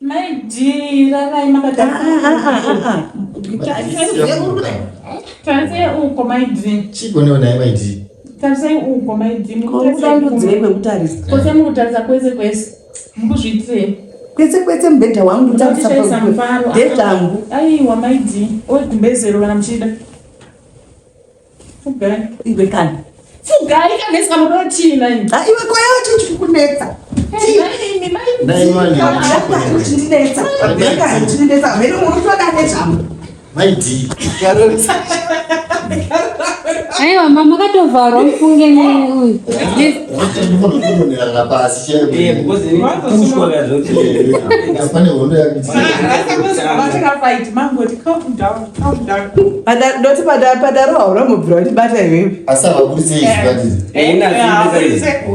Mai D, rarai makatarisai uko mai D. Chiko newe naye mai D. Tarisai uko mai D. Mukudandudzirei kwekutarisa. Kwese mukutarisa kwese kwese. Mukuzviitirei. Kwese kwese mubhedha wangu ndikutarisa ndezvangu. Aiwa mai D. Oi gumbezero kana muchida. Fugai. Iwe kani. Fugai kana isika munoda chii nai? Ah, iwe koya wacho chikukunetsa. Uchindinetsa. Uchindinetsa. Mheno munotoda nezvangu. Mai D. Aiwa mama makatovharwa mufunge neuyu. Ndinokunonerana pasi chaipo. Pane hondo yakuitika. Ndoti padaro hauna mubvira wandibata iwewe. Asi havaburitse izwi batiri.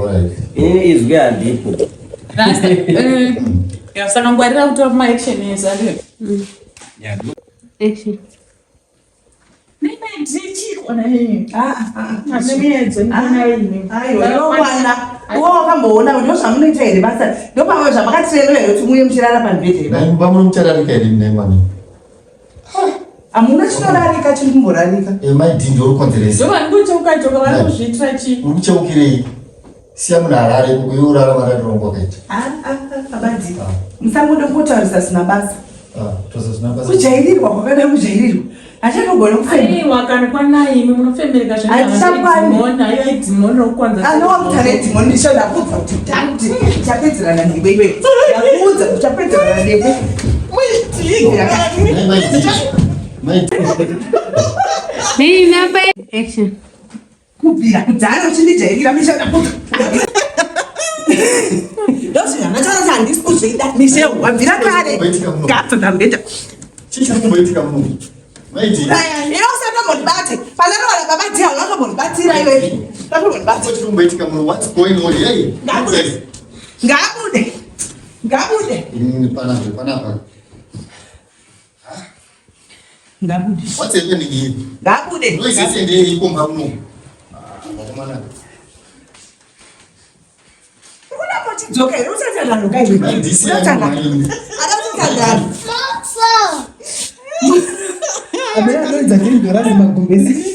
Alright. Ini izwi handipo. Saka ngwarira kutora maaction ese andi. Action. Aiwa, iwe wakamboona ndo zvamunoita here basa ndopamwe zvamakatirerwa here kuti muuye muchirara pamubhedha Nai mumba muno muchararika here nai mwana? Hamuna chinorarika chiri kumborarika. Eh, mai D ndiwe uri Vari kucheuka cheuka vari kuzviitira chii? Uri kucheukirei? Siya munhu arare ikoko iwe urara marariro wangu wakaita. Ah, ah, ah, abadzi. Musangoda kungotaurisa zvisina basa. Ah, tosa zvisina basa. Kujairirwa kwakada kujairirwa. Hachatogona kufema. Aiwa kana kwanai imi munofemereka Hatichakwani. zvaidhimoni ayo idhimoni rokukwanza. Anowa kuti ane dhimoni ndicho ndakuudza kuti tanti tichapedzerana newe iwe. Ndakuudza kuti tichapedzerana newe. Nai mai D. Mai D. Nei namba action. Kubvira kudhara uchindijairira Michelle ndakuudza. Ndozvinhu zvandataura kuti handisi kuzvida Michelle wabvira kare. Ngabva pamubhedha. Chii chiri kumboitika muno? Mai D. Iwe usatombondibate. Pandaroora baba D hauna kutombondibatira iwe. Usatombondibate. Chii chiri kumboitika muno? What's going on? Hey. Ngabude. Ngabude. Ngabude. Ini panapa panapa. Ngabude. What's happening here? Ngabude. Noise yese ndeyei kumba muno? Ah, vakomana. Unoda kuchidzoka here usati atanhuka iwe. Mai D siya Unotanga. munhu aende. Ada kutangana. Amene anoridza ndindora nemagumbezi.